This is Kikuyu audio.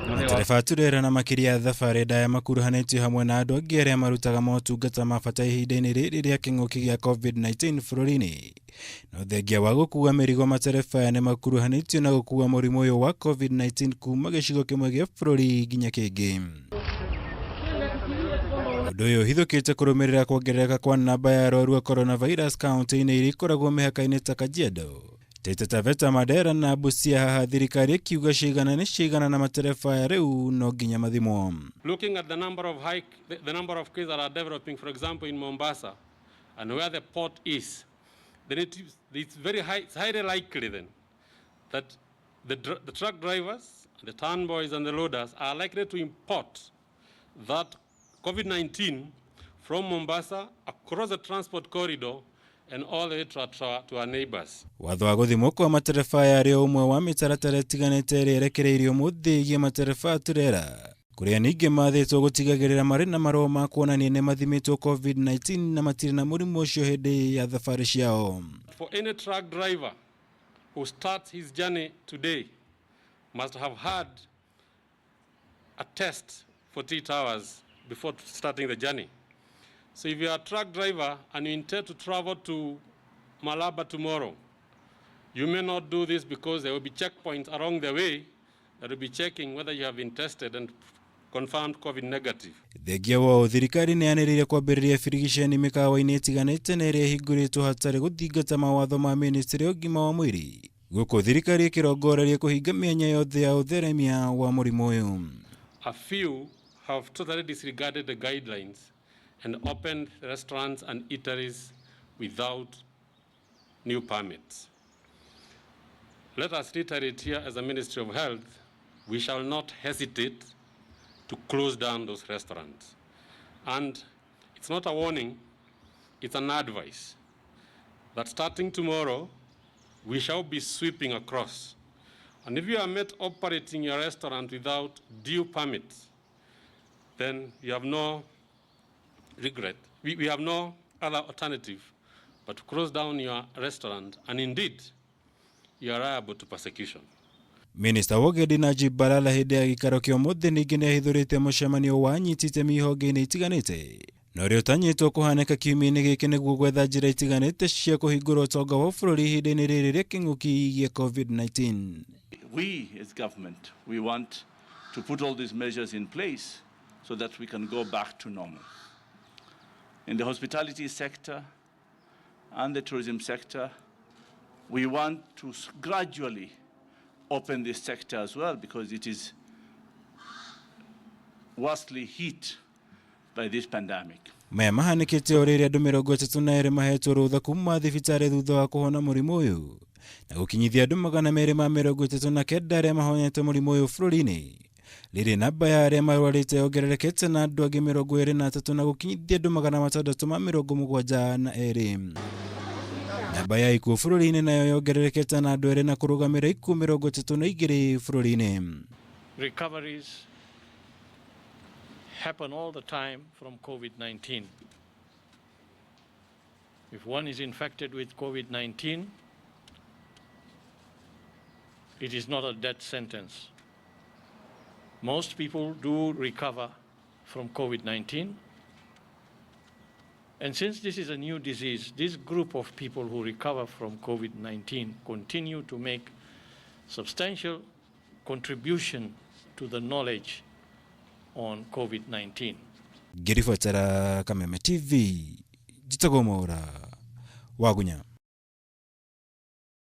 Matereba a turera na makĩria thabarĩ ndaya makuruhanĩtio hamwe na andũ angĩ arĩa marutaga motungata ma bata ihinda-inĩ rĩrĩ rĩa kĩng'ũki gĩa COVID-19 bũrũri-inĩ. No thengia wa gũkua mĩrigo, matereba aya nĩ makuruhanĩtio na gũkua mũrimũ ũyũ wa COVID-19 kuma gĩcigo kĩmwe gĩa bũrũri nginya kĩngĩ. Ũndũ ũyũ ũhithũkĩte kũrũmĩrĩra kuongerereka kwa namba ya arwaru a coronavirus kaunti-inĩ iria ikoragwo mĩhaka-inĩ ta Kajiado, Taita Taveta, Mandera na Busia. Haha thirikari ĩkiuga ciigana nĩ ciigana na matereba aya rĩu no nginya mathimwo. Looking at the number of cases that are developing, for example, in Mombasa, and where the port is, then it's very high, it's highly likely then that the truck drivers, the turnboys and the loaders are likely to import that COVID-19 from Mombasa across the transport corridor and all the way to our neighbors. Watho wa gũthimwo kwa matereba aya arĩ o ũmwe wa mĩtaratara ĩtiganĩte ĩrĩa ĩrekereirio ũmũthĩ ĩgiĩ matereba a turera, kũrĩa ningĩ mathĩtwo gũtigagĩrĩra marĩ na marũa ma kuonania nĩ mathimĩtwo COVID-19 na matirĩ na mũrimũ ũcio hĩndĩ ya thabarĩ ciao. For any truck driver who starts his journey today must have had a test 48 hours before starting the journey. So if you are a truck driver and you intend to travel to Malaba tomorrow, you may not do this because there will be checkpoints along the way that will be checking whether you have been tested and confirmed COVID negative. Thengia wao, thirikari nĩ yanĩrĩire kwambĩrĩria birigiceni mĩkawa-inĩ ĩtiganĩte na ĩrĩa ĩhingũrĩtwo hatarĩ gũthingata mawatho ma ministry ya ũgima wa mwĩrĩ, gũkũ thirikari ĩkĩrongoreria kũhinga mĩanya yothe ya ũtheremia wa mũrimũ ũyũ. A few have totally disregarded the guidelines and opened restaurants and eateries without new permits. Let us reiterate here as a Ministry of Health, we shall not hesitate to close down those restaurants. And it's not a warning, it's an advice that starting tomorrow, we shall be sweeping across. And if you are met operating your restaurant without due permits, then you have no regret. We have no other alternative but to close down your restaurant, and indeed, you are liable to persecution. Minista wa Ũgendi Najib Balala hĩndĩ ya gĩikaro kĩa ũmũthĩ ningĩ nĩ ahithũrĩte mũcemanio wa anyiti itemi ihonge-inĩ itiganĩte na ũrĩa ũtanyĩtwo kũhanĩka kiumia-inĩ gĩkĩ nĩguo gwetha njĩra itiganĩte cia kũhingũra ũtonga wa bũrũri ihinda-inĩ rĩrĩ rĩa kĩng'ũki gĩa COVID-19. We as government, we want to put all these measures in place so that we can go back to normal. In the hospitality sector and the tourism sector, we want to gradually open this sector as well because it is worstly hit by this pandemic. Maya mahanĩkĩte o rĩrĩa andũ 32 mahetwo rũtha kuma thibitarĩ thutha wa kũhona mũrimũ ũyũ na gũkinyithia andũ 239 arĩa mahonete mũrimũ ũyũ bũrũri-inĩ, rĩrĩ namba ya arĩa marwarĩte yongererekete na andũ angĩ 23 na gũkinyithia andũ 672. Namba ya ikuũ bũrũri-inĩ nayo yongererekete na andũ 2 na kũrũgamĩra ikuũ 32 bũrũri-inĩ. Recoveries happen all the time from COVID-19. If one is infected with COVID-19, it is not a death sentence. Most people do recover from COVID-19. And since this is a new disease, this group of people who recover from COVID-19 continue to make substantial contribution to the knowledge on COVID-19. Ngĩribotera Kameme TV, njĩtagwo Mwaũra Wagunya.